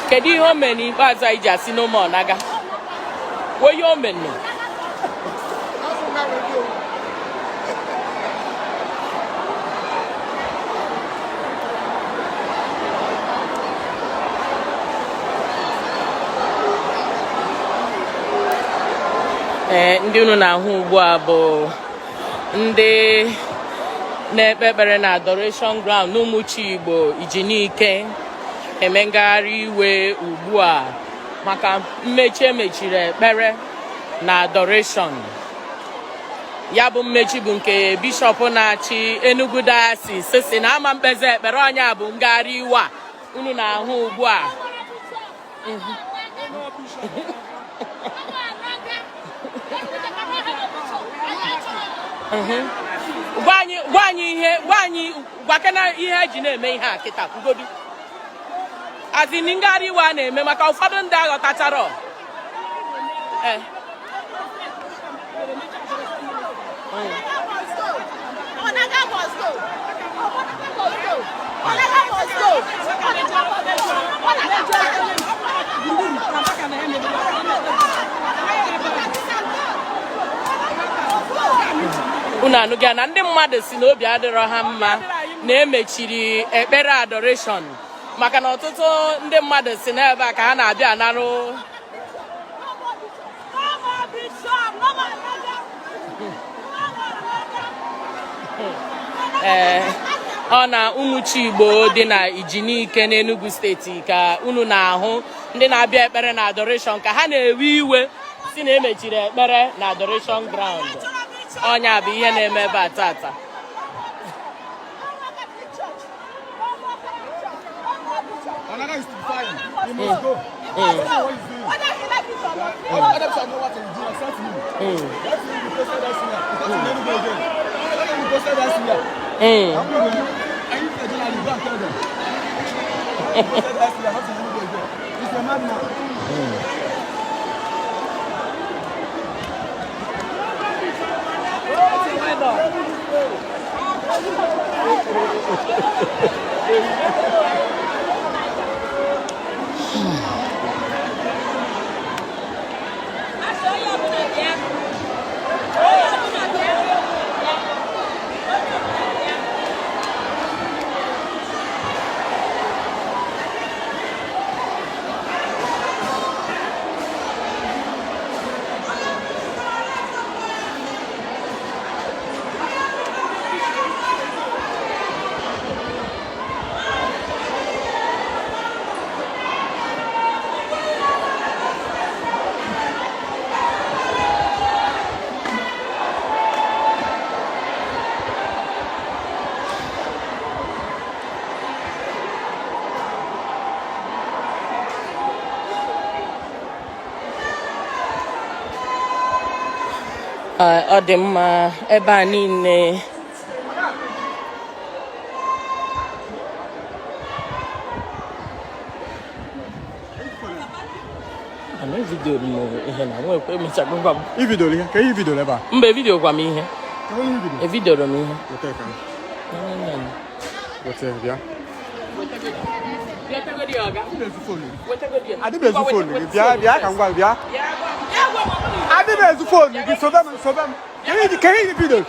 Kedu ihe o mere n'ikpeazụ anyị ji asị no more Onaga? Kwuo ihe o mere nụ. Ee, ndị unu na-ahụ ugbu a bụ ndị na-ekpe ekpere na adoration ground n'Ụmụchigbo Ijinike eme ngagharị iwe ugbu a maka mmechi emechiri ekpere na adoration. Ya bụ mmechi bụ nke bishọp na-achị Enugu Diocese sị na ama mkpezi ekpere. Ọ nya bụ ngagharị iwe a unu na-ahụ ugbu a. Gwa anyị ihe, gwa anyị, gwakena ihe eji na-eme ihe a kịta. Kwugodu azin ngagharị iwe a na-eme maka ụfọdụ ndị aghọtachara. Ee. Onaga must go. Onaga must go. Onaga must go. Onaga must go. Onaga must go. Unu anụghị na ndị mmadụ sị na obi adịrọ ha mma na emechiri ekpere adoration, maka na ọtụtụ ndị mmadụ si n'ebe a ka ha na-abịa anarụ. No more bishop. No more Onaga. No more Onaga. Ee, ọ na Ụmụchigbo dị na Ijinike n'Enugu Steeti ka unu na-ahụ ndị na-abịa ekpere na adoration ka ha na-ewe iwe sị na emechiri ekpere na adoration ground. Ọ nya bụ ihe na-eme ebe a tata. Onaga is fine. He must go. He must go. Whether he like it or not, he must Other go. people know what he's doing except him. Let him be posted elsewhere. He's not in Enugu again. Let him be posted elsewhere. I'm going to And if you're a journalist, go and tell them. Let him be posted elsewhere, not in Enugu again. He's a madman. Ọ dị mma ebe a niile. Ana evidoro m ihe na nwekwa emechago gwa m. I vidoro ihe? Ka ihe vidoro ebe a? Mba, evidio gwa m ihe. Ka ihe vidoro? Evidoro m ihe. Weta ka. Weta bịa. Adị m ezu phone gị. Bịa bịa ka m gwa gị bịa. Adị m ezu phone gị. Sobe m, sobe m. Ka ihe vidoro?